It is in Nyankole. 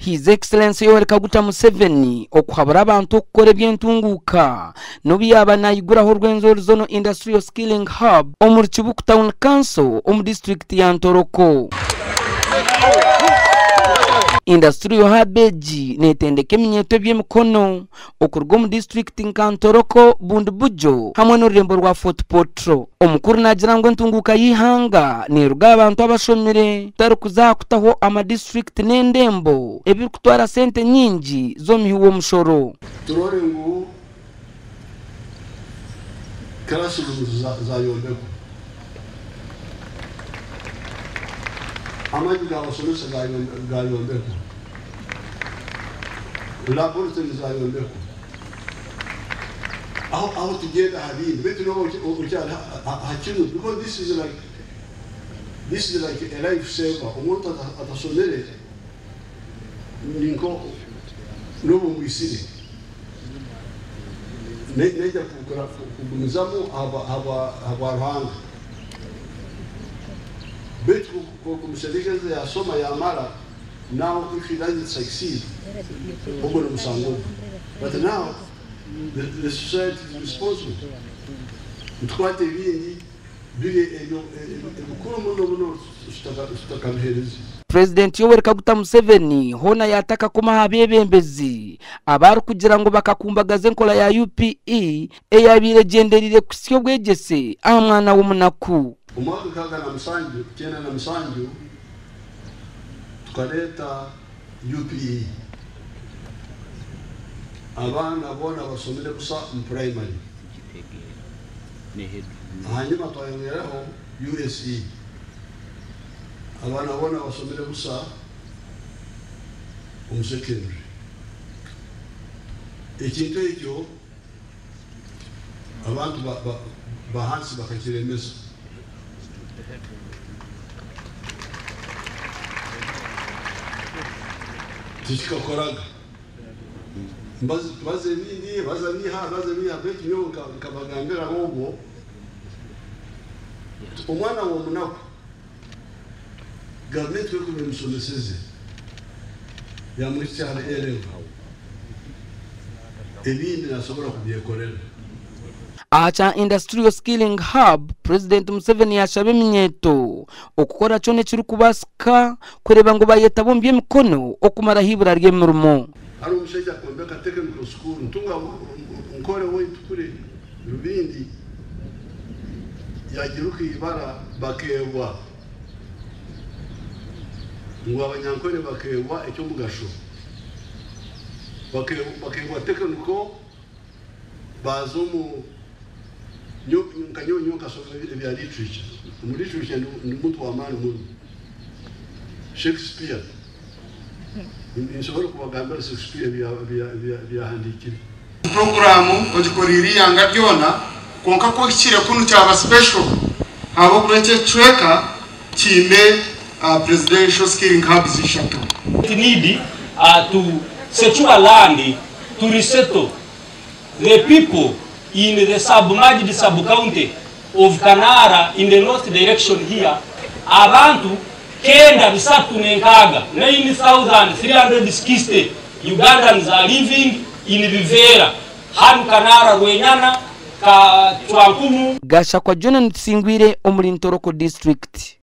His Excellency Yoweri Kaguta Museveni okuhabura abantu okukora eby'entunguuka n'obu yaaba nayiguraho Rwenzori Zonal Industrial Skilling Hub omuri Kibuku Town Council omu disiturikiti ya Ntoroko. Industrial Hub egi netendeka eminyeeto eby'emikono okuruga omu disiturikiti nka Ntoroko, Bundibugyo hamwe n'orurembo rwa Fort Portal. Omukuru naagira ngu entunguuka y'eihanga neeruga aha bantu abashomire kutarikuza aha kutaho amadisiturikiti n'endembo ebirikutwara sente nyingi z'omuhi w'omushoro. Turore ngu classrooms zayombekwa, amaju g'abasomesa gayombekwa, laboratory zayombekwa. Aho aho tugenda aha bindi beitu nooba okyari aha kinu because this is like this is like a life saver omuntu atasomere ni nka nooba omwitsire naija kugumizamu ahabwa Ruhanga beitu ku okumushemeza yashoma yamara now if he doesn't succeed ogwo n'omusango gwe but now the, the society is responsible. Nitukwata ebindi biri ebyo ebikuru muno muno tutakabiheereza. Purezidenti Yoweri Kaguta Museveni hoona yaata akakoma aha beebembezi abarikugira ngu bakakumbagaza enkora ya UPE eyabaire egyendereire kuhitsya obwegyese aha mwana w'omunaku. Omwaka 67, 97 tukareeta UPE. Abaana boona basomere busa omu primary. Ahanyuma twayongeraho USE. Abaana boona basomere busa omu secondary. Ekintu ekyo abantu bahansi bakakiremesa. Tikikakoraga. Baza ebindi, baza biiha, baza biiha, beitu nyowe nkabagambira obwo omwana w'omunaku gavumenti kwekuba emusomeseze yamuhitsya ahari A level, ebindi nasobora kubyekorera. Aha kya Industrial Skilling Hub, Purezidenti Museveni yaashaba eminyeeto okukora kyona ekirikubaasika kureeba ngu bayetaba omu by'emikono okumaraho eibura ry'emirimo. Hariho omushaija akombeka technical school ntunga Nkore waitu kuri Rubindi yagiruka ibara bakeebwa ngu Abanyankore bakeebwa eky'omugasho bakeebwa technical baaza omu nka nyowe nyowe nkashoma ebya literature omu literature ndi muntu w'amaani muno Shakespeare ninsobora kubagambira Shakespeare ebi yahandiikire. Puroguraamu ogikoriire eihanga ryona, kwonka ku ohikire kunu kyaba special ahabw'okuba eki ekicweka kiine presidential skilling hubs ishatu. Need to secure land to resettle the people in the submerged sub-county of Kanara in the north direction here. Abantu 936, 9360 Ugandans are living in Rivera, hanu Kanara, Rwenyana, ka Chwankumu. Gashakwa John Tusingwire omuri Ntoroko district.